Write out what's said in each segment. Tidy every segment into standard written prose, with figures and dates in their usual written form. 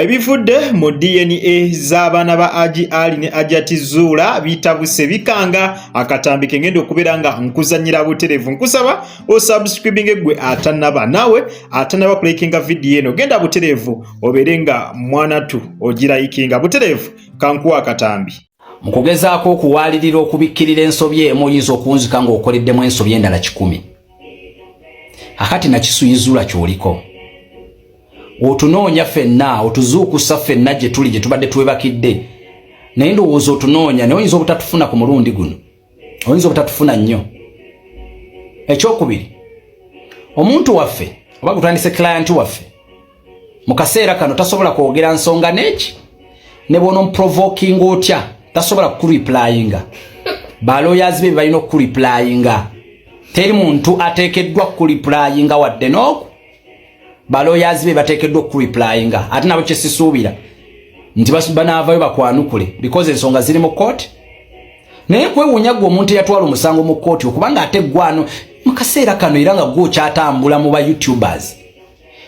Ebivudde mu DNA z'abaana ba Haji Ali ne Hajati Zuula bitabuse bikanga akatambi ke ngenda okubeera nga nkuzannyira butereevu. Nkusaba osubscribinge gwe atannaba, naawe atannaba kulikinga vidiyo eno, genda butereevu obeere nga mwanatu ogirayikinga butereevu. Kankuwa akatambi. Mu kugezaako okuwaalirira okubikkirira ensobi emu, oyinza okunzika ng'okoleddemu ensobi endala 100. Akati nakisuyizuula ky'oliko otunoonya ffenna, otuzuukusa ffenna gye tuli gye tubadde twebakidde, naye ndowooza otunoonya, naye oyinza obutatufuna ku mulundi guno, oyinza obutatufuna nnyo. Ekyokubiri, omuntu waffe oba gutandise, client waffe mu kaseera kano tasobola kwogera nsonga neki, ne bw'onomuprovokinga otya tasobola kukureplyinga. Balawyers be balina okukureplyinga. Teri muntu ateekeddwa kukureplyinga wadde n'oku balawyers be bateekeddwa okukureplyinga, ate nabo kyesisuubira nti banaavayo bakwanukule because ensonga ziri mu kooti. Naye kwewuunya gwe omuntu eyatwala omusango mu kooti okubanga ate gwano mu kaseera kano era nga gwe okyatambula mu ba YouTubers.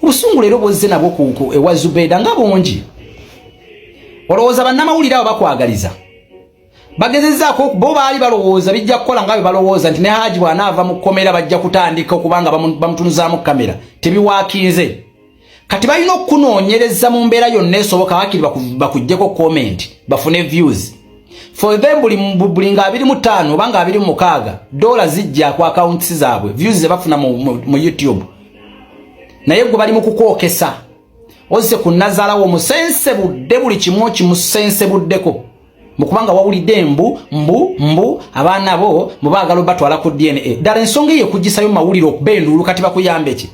Obusungu leero bwozze nabwo ewa Zubeda nga bungi. Olowooza bannamawulire abo bakwagaliza? Bagezezaako bo baali balowooza bijja kukola nga bwe balowooza nti ne Haji bw'anaava mu kkomera bajja kutandika okubanga bamutunuzaamu kamera. Tebiwaakinze. Kati balina okukunoonyereza mu mbeera yonna esoboka, wakiri bakuggyeko comment bafune views for them. Buli nga 25 oba nga 26 dola zijja ku accounts zaabwe, views ze bafuna mu YouTube. Naye gwe bali mu kukwokesa, ozze ku nazaalawo omusensebudde, buli kimu okimusensebuddeko mukubanga wawulidde mbu mbu mbu abaana bo mubaagala obatwala ku DNA. Ddala ensonga eyo ekugisayo mawulire okuba enduulu, kati bakuyambe ki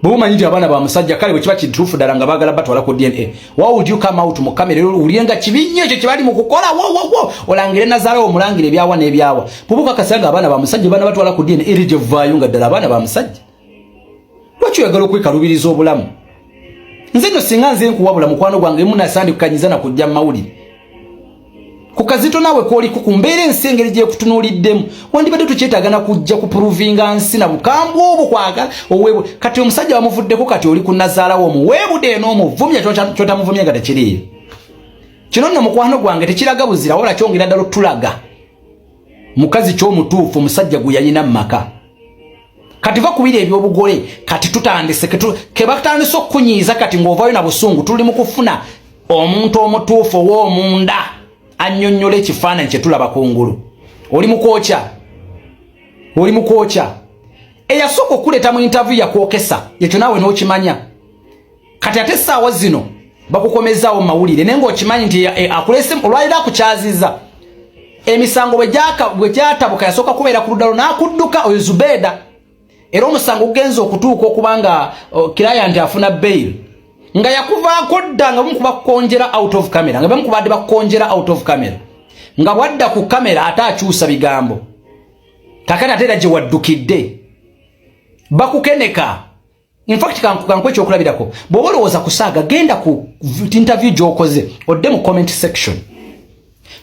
bwe bumanyi nti abaana ba musajja? Kale bwe kiba kituufu ddala nga baagala batwala ku DNA, why would you come out mu kamera era owulire nga kibi nnyo ekyo kyebali mu kukola? Wo olangire nazaalawo, omulangire ebyawa n'ebyawa. Bw'oba okakasa nga abaana ba musajja baana batwala ku DNA, eri gyevaayo nga ddala abaana ba musajja, lwaki oyagala okwekalubiriza obulamu? Nze nno singa nze nkuwabula, mukwano gwange, munasandikukanyiza na kujja mu mawulire ku kazito naawe kwoliko ku mbeera ensi engeri gyekutunuuliddemu, wandibadde tukyetaaga na kujja kuprovinga nsi na bukambwe obwo kwagala oweebwe. Kati omusajja bamuvuddeko, kati oli ku nazaalawo, omuweebude n'omuvumya kyotamuvumye nga tekiriiyo. Kino nno, mukwano gwange, tekiraga buzira wala kyongera ddala otulaga mukazi ky'omutuufu omusajja gwe yalina mu maka. Kati va kubiri ebyobugole, kati tutandise ke batandise okukunyiiza, kati ng'ovaayo na busungu. Tuli mu kufuna omuntu omutuufu ow'omunda annyonnyola ekifaananyi kye tulaba kungulu. Oli mukwokya, oli mukwokya. Eyasooka okuleeta mu interview yakwokesa, ekyo naawe n'okimanya. Kati ate essaawa zino bakukomezaawo mu mawulire, naye ng'okimanyi nti akulese olwaliro akukyaziza emisango. Bwe gyatabuka yasooka kubeera ku ludalo n'akudduka oyo Zubeeda, era omusango gugenza okutuuka okuba nga client afuna bail nga yakuvaako dda, nga bamukuba kukonjera out of camera, nga bamukubadde bakukonjera out of camera, nga bwadda ku kamera ate akyusa bigambo. Kakati ate era gye waddukidde bakukeneka. Infact, kankuwa ekyokulabirako. Bw'oba olowooza kusaaga, genda ku interview gy'okoze, odde mu comment section.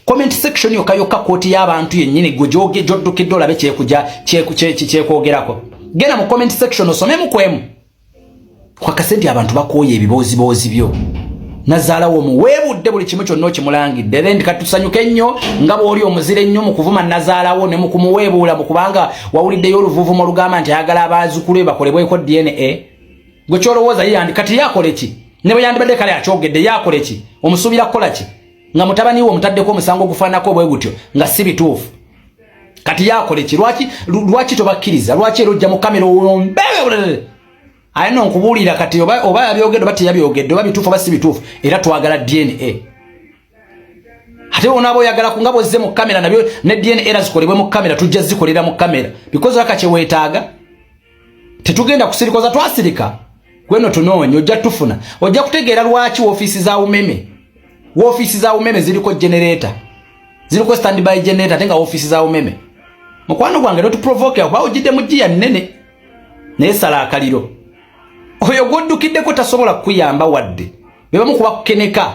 Comment section yokka yokka, kooti y'abantu yennyini gwe gy'oddukidde, olabe kyekwogerako. Genda mu comment section osomemu kwemu kwakase nti abantu bakooye ebibooziboozi byo. Nazaalawo omuweebudde, buli kimu kyonna okimulangidde. Then katusanyuke nnyo nga bw'oli omuzira ennyo mu kuvuma nazaalawo ne mu kumuweebuula, mu kubanga wawuliddeyo oluvuvumo olugamba nti ayagala abaazukulu be bakolebweko DNA. Gwe kyolowooza ye yandi kati yakole ki? Ne bwe yandibadde kale akyogedde, yakole ki? Omusuubira kukola ki nga mutabani we omutaddeko omusango ogufaanako bwe gutyo nga si bituufu? Kati yakole ki? Lwaki tobakkiriza? Lwaki era ojja mu kamera owombe? Aye no nkubuulira kati, oba yabyogedde oba teyabyogedde, oba bituufu oba si bituufu, era twagala DNA. Ate onaaba oyagala nga bwozze mu kamera nabyo ne DNA era zikolebwe mu kamera, tujja zikolera mu kamera because aka kyeweetaaga tetugenda kusirikoza. Twasirika gweno tunoonya, ojja tufuna, ojja kutegeera lwaki woofiisi za Umeme, woofiisi za Umeme ziriko generator, ziriko standby generator, ate nga woofiisi za Umeme. Mukwano gwange, totuprovoke kuba ojjidde mu giya nnene, naye sala akaliro. Oyo gwoddukiddeko tasobola kukuyamba wadde bebamu kuba kukeneka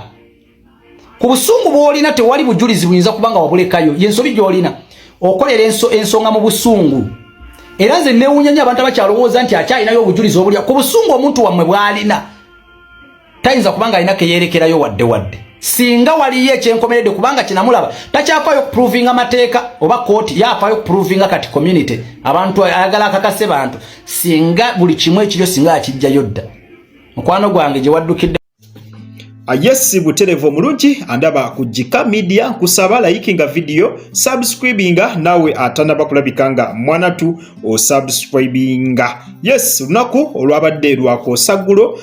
ku busungu bw'olina. Tewali bujulizi buyinza kuba nga wabulekayo. Yensobi gy'olina, okolera ensonga mu busungu. Era nze newuunya nnyo abantu abakyalowooza nti akyalinayo obujulizi obulya ku busungu omuntu wammwe bw'alina. Tayinza kubanga alina keyerekerayo wadde wadde. Singa waliyo ekyenkomeredde, kubanga kinamulaba takyafaayo kuprovinga mateeka oba kooti, yafaayo kuprovinga kati community, abantu ayagala akakase bantu. Singa buli kimu ekiryo singa akijjayo dda, mukwano gwange gye waddukidde. Yes, buterevu omulungi andaba ku Gika Media, nkusaba likinga video, subscribinga naawe atanaba kulabika nga mwanatu osubscribinga. Yes, lunaku olwabadde lwakosaggulo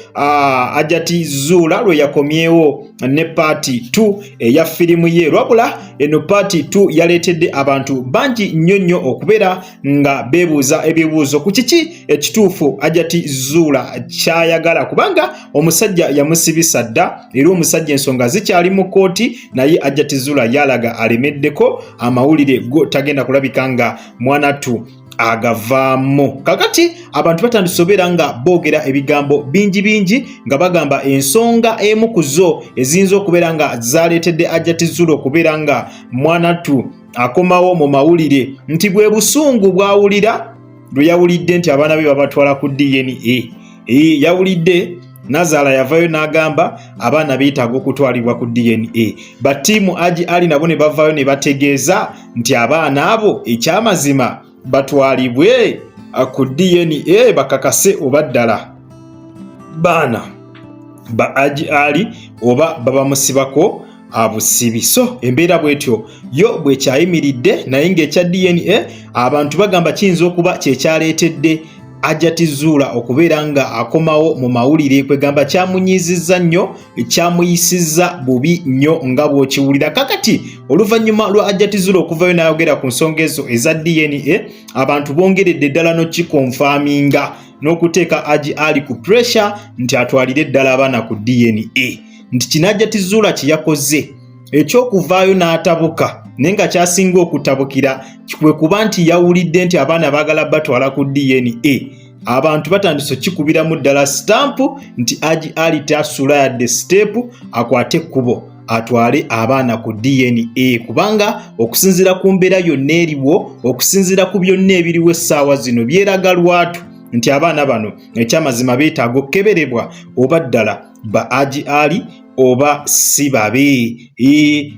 Ajati Zuula lwe yakomyewo ne part 2 eya firimu ye. Lwabula eno part 2 yaleetedde abantu bangi nnyo nnyo okubeera nga beebuuza ebibuuzo ku kiki ekituufu Ajati Zuula kyayagala, kubanga omusajja yamusibisa dda era omusajja ensonga zikyali mu kkooti, naye Ajati Zuula yalaga alemeddeko amawulire go tagenda kulabika nga mwanatu agavaamu. Kakati abantu batandise obeera nga boogera ebigambo bingi bingi nga bagamba ensonga emu ku zo eziyinza okubeera nga zaleetedde Ajati Zuula okubeera nga mwanatu akomawo mu mawulire nti bwe busungu bwawulira lwe yawulidde nti abaana be babatwala ku DNA. Yawulidde Nazaala yavayo n'agamba abaana beetaaga okutwalibwa ku DNA. Batiimu Aji Ali nabo ne bavaayo ne bategeeza nti abaana abo ekyamazima batwalibwe ku DNA bakakase oba ddala baana ba Aji Ali oba babamusibako abusibi. So embeera bwetyo yo bwekyayimiridde, naye ng'ekya DNA abantu bagamba kiyinza okuba kyekyaleetedde Ajati Zuula okubeera nga akomawo mu mawulire. Kwegamba kyamunyizizza nnyo, kyamuyisizza bubi nnyo nga bw'okiwulira. Kakati oluvannyuma lwa Ajati Zuula okuvayo n'ayogera ku nsonga ezo eza DNA, abantu bongeredde ddala n'okikonfaminga n'okuteeka Aji Ali ku pressure nti atwalire ddala abaana ku DNA, nti kino Ajati Zuula kye yakoze ekyokuvaayo n'atabuka, naye nga kyasinga okutabukira kwe kuba nti yawulidde nti abaana baagala batwala ku DNA. Abantu batandise okikubiramu ddala sitampu nti Aji Ali tasula yadde siteepu, akwate ekkubo atwale abaana ku DNA, kubanga okusinziira ku mbeera yonna eriwo, okusinziira ku byonna ebiriwo essaawa zino, byeraga lwatu nti abaana bano ekyamazima beetaaga okukeberebwa oba ddala ba Aji Ali oba si babe.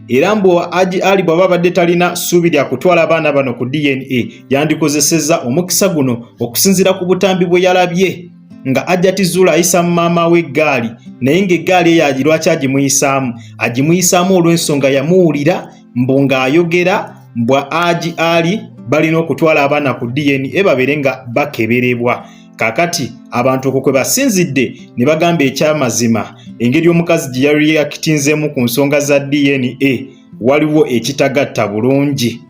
Era mbu Aji Ali bw'aba abadde talina ssuubi lya kutwala abaana bano ku DNA, yandikozesezza omukisa guno okusinziira ku butambi bwe yalabye nga Ajati Zuula ayisa mu maama we eggaali, naye ng'eggaali eyo lwaki agimuyisaamu? Agimuyisaamu olw'ensonga yamuwulira mbu ng'ayogera mbwa Aji Ali balina okutwala abaana ku DNA babeere nga bakeberebwa. Kakati abantu okwo kwe basinzidde ne bagamba ekyamazima engeri omukazi gye yareactinzeemu ku nsonga za DNA waliwo ekitagatta bulungi.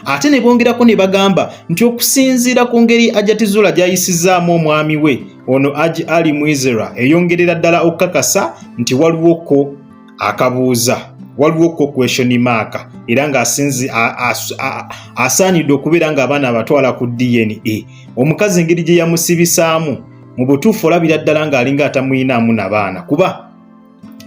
Ate ne bongerako ne bagamba nti okusinziira ku ngeri Ajati Zuula gy'ayisizaamu omwami we ono Aji Ali Mwizera, eyongerera ddala okukakasa nti waliwo ko akabuuza, waliwo ko question mark, era ng'asinzi asaanidde okubeera ng'abaana abatwala ku DNA. Omukazi engeri gye yamusibisaamu mu butuufu olabira ddala ng'alinga atamuyinaamu na baana, kuba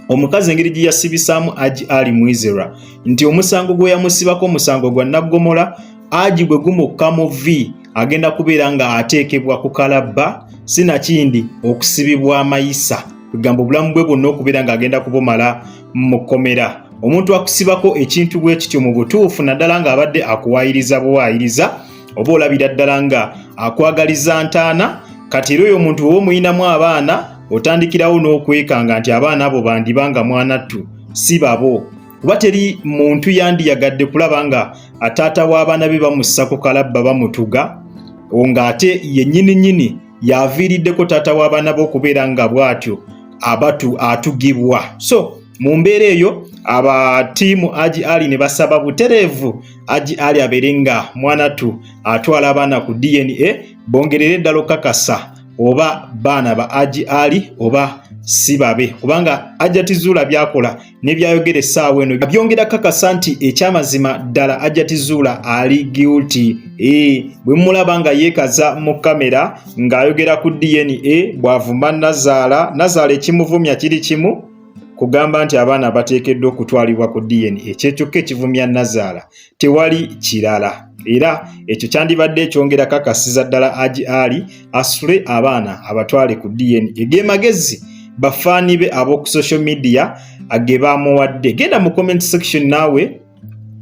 omukazi engeri gye yasibisaamu Aji Ali Mwizera nti omusango gwe yamusibako omusango gwa naggomola, Aji bwe gumukka mu v agenda kubeera nga ateekebwa ku kalabba, sinakindi okusibibwa amayisa, kugamba obulamu bwe bwonna okubeera ng'agenda kubumala mu kkomera. Omuntu akusibako ekintu bwe kityo mu butuufu, naddala ng'abadde akuwaayiriza buwaayiriza, oba olabira ddala nga akwagaliza ntaana. Kati era oyo omuntu oba omuyinamu abaana, otandikirawo n'okwekanga nti abaana abo bandiba nga mwanattu si babo, kuba teri muntu yandiyagadde kulaba nga taata w'abaana be bamussa ku kalabba bamutuga, ng'ate yennyini nnyini yaviiriddeko taata w'abaana be okubeera nga bw'atyo abatu atugibwa. So mu mbeera eyo abatiimu Aji Ali ne basaba butereevu Aji Ali abeere nga mwanatu atwala abaana ku DNA, bongerere ddala okukakasa oba baana ba Aji Ali oba si babe, kubanga Ajati Zuula byakola ne byayogera essaawa eno byongera kakasa nti ekyamazima ddala Ajati Zuula ali guilty. Bwe mulaba nga yeekaza mu kamera ng'ayogera ku DNA, bw'avuma Nazaala, Nazaala ekimuvumya kiri kimu, kugamba nti abaana bateekeddwa okutwalibwa ku DNA. Kyekyokka ekivumya Nazaala, tewali kirala. Era ekyo kyandibadde ekyongera kakasiza ddala Aji Ali asule abaana abatwale ku DNA. Ge magezi Bafaani be ab'oku social media ge bamuwadde. Genda mu comment section naawe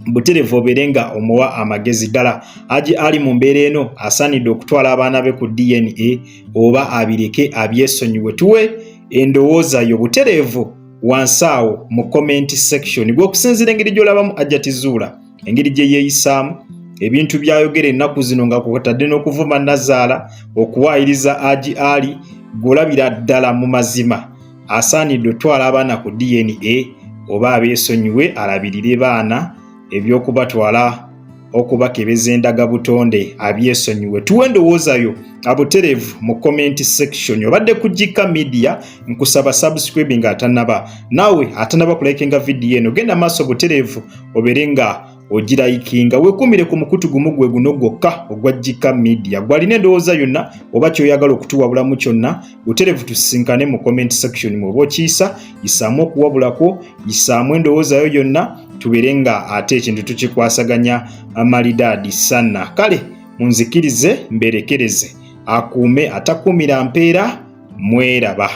buterevu obeere nga omuwa amagezi. Ddala Haji Ali mu mbeera eno asaanidde okutwala abaana be ku DNA oba abireke abyesonyiwe? Tuwe endowooza yo butereevu wansi awo mu comment section. Gwe okusinziira engeri gy'olabamu Hajjati Zuula, engeri gye yeeyisaamu, ebintu by'ayogera ennaku zino nga kwotadde n'okuvuma Nazaala, okuwaayiriza Haji Ali, gw'olabira ddala mu mazima asaanidde otwala abaana ku DNA oba abeesonyiwe alabirire baana, ebyokubatwala okubakebeza endagabutonde abyesonyiwe? Tuwe endowooza yo abutereevu mu comment section. Obadde ku Gika Media, nkusaba subscribing atanaba, naawe atanaba kulikinga vidiyo eno, genda maaso butereevu obeere nga ogilikinga. Weekuumire ku mukutu gumu gwe guno gwokka ogwa Gika Media. Gwalina endowooza yonna oba kyoyagala okutuwabulamu kyonna, butereevu tusisinkane mu comment section. Mwoba okiyisa, yisaamu okuwabulako, yisaamu endowooza yo yonna, tubeere nga ate ekintu tukikwasaganya malidaadi sana. Kale munzikirize mberekereze, akuume atakuumira mpeera. Mweraba.